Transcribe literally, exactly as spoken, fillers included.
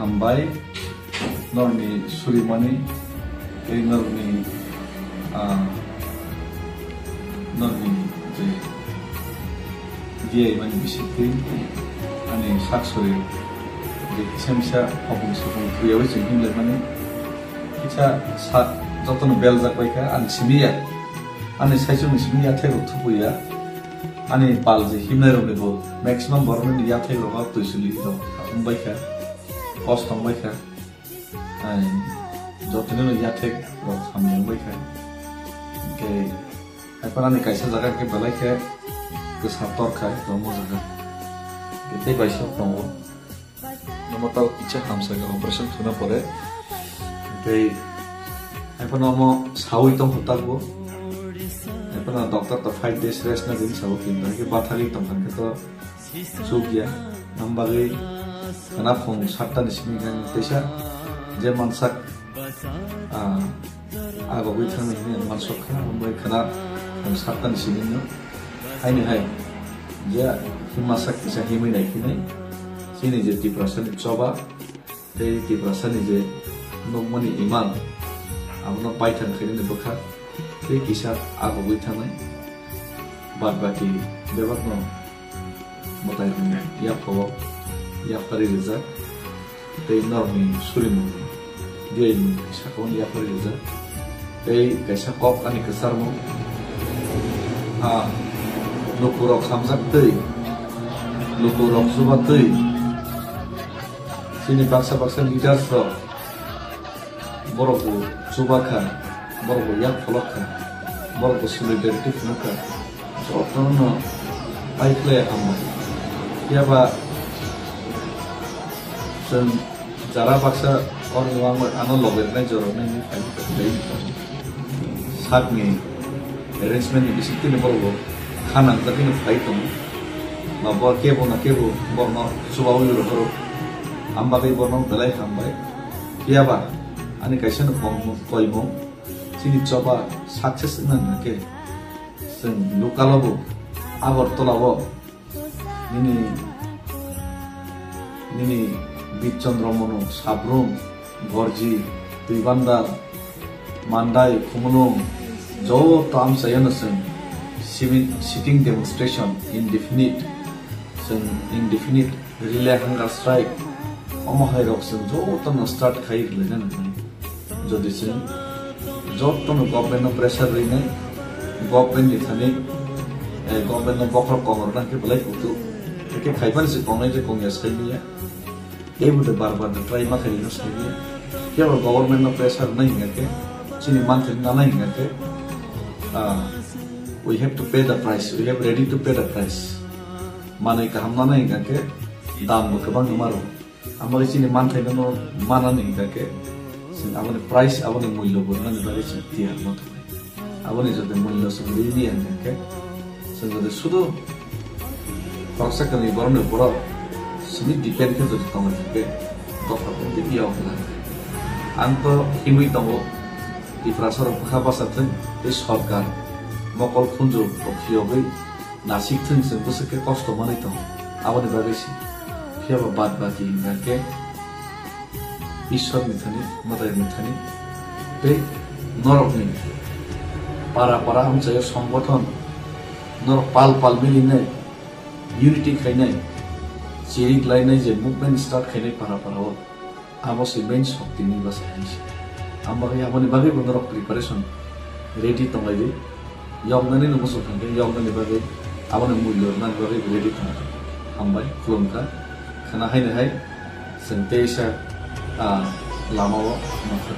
Hambai, norokni surimani, tei norokni, ah, norokni je diyaimani bisingtwi ani sak sori je kisa misa hopung sopung twiyawi chwng himlaimani kisa sak jotono beljak baikha, ani simi ya, ani saichungni simi yathai rok thupuya, ani pal je himnai rokni bo maximum borokni yathai rok twisuli rok wngbaikha, kosto wngbaikha. Ai, jotono no yathek rok hamya wngbai kha. Hingke, haiphano ani kaisa jaga hingke belai khe kwsa tor khai, tongmo jaga. Hingke tei bai sok tongo. Nomo tao kisa hamsa khe operation khwna pore. Tei haiphano omo saui tongkha tabuk. Haiphano doctor to five days rest na din sabo, kintu hingke bathagwi tongkha hingke to Chukya, ang bagwi khwna phung sattani simi khe ang teisa je mansak, ah, agogwi thangni hwnwi ang mansok kha, ang bagwi khwna phung sattani simi no. Haini hai, je himmasak kisa himwi nai khinai, chini je Tiprasani choba, tei Tiprasani je nukmani iman, abono paithang khainani bwkha, tei kisa agogwi thangnai. Bad baki bebakno mwtai rwngni yaphao yapharwi rijak, tei norokni surimung diyaimung sakao yapharwi rijak. Tei kaisa kok ani kwcharmung, ha, lukurok hamjak twi, lukurok chuba twi, chini baksa baksa leaders rok, borok bo chuba kha, borok bo yak pholok kha, borok bo solidarity phunuk kha, jotono pai khlai hambai. Phiya ba chwng jara baksa oro wngwi ano loge rwnai joroknai hinwi phai khlai sakni arrangement ni bisingtwi borok bo kha nangjagwi no phai tongo. Ba bo kebo na kebo borokno chubaui rohoro. Am bagwi borokno belai hambai. Phiya ba ani kaisa no kong-, koimung, chini choba success wngna hwnkhe chwng local o bo, Agartala o nini, nini Bir Chandra Manu, Sabrum, Gorji, Twibandar, Mandai, Khumulwng, joto amchaiyano chwng simi-, sitting demonstration indefinite, chwng indefinite relay hunger strike, omo hai rok chwng jotono start khai rwlaina nangnai. Jodi chwng jotono government no pressure rwinai, government ni thani, eh, government no bokhorok kong rwna hwnkhe belai kutu. Hwnkhe khaipani se kongnai je kongya saimanya. Teibo de bar bar de try ma khairino saimanya. Phiya bo government no pressure rwnai hwnkhe, chini manthai nanai hwnkhe, ah, we have to pay the price, we have ready to pay the price. Manwi kaham nanai hwnkhe dam bo kwbang numa rwo. Amo khe chini manthai no manani hwnkhe chwng aboni price, aboni mullo bo nani bagwi chwng tiyar ma thangwi. Aboni jodi mullo chwng rini hwnkhe chwng jodi sudu khoroksa kwrwi borokni borok simi depend khe jodi tongwi hwnkhe dopha hwnkhe biya wngkha. Ang to himwi tongo Tiprasa rok bwkha basa thwng tei sorkar mokol khunju rok phiyogwi nasik thwng chwng bwswk khe kosto manwi tongo, aboni bagwi se. Phiya ba bad baki hwnkha khe Ishwar ni thani, Mwtai ni thani tei norok ni para para amchaio songgothon norok pal pal milinai, unity khainai, chirik lainai je movement start khainai para para o. Abo se main shokti ni bwsa hai se. Ang bagwi aboni bagwi bo norok preparation ready tonglaidi. Yoknani no muchung thangkhe yoknani bagwi aboni mullo rwnani bagwi bo ready tongkha. Hambai, khulumkha. Khwna haino hai chwng teisa, ah, lama o mankha.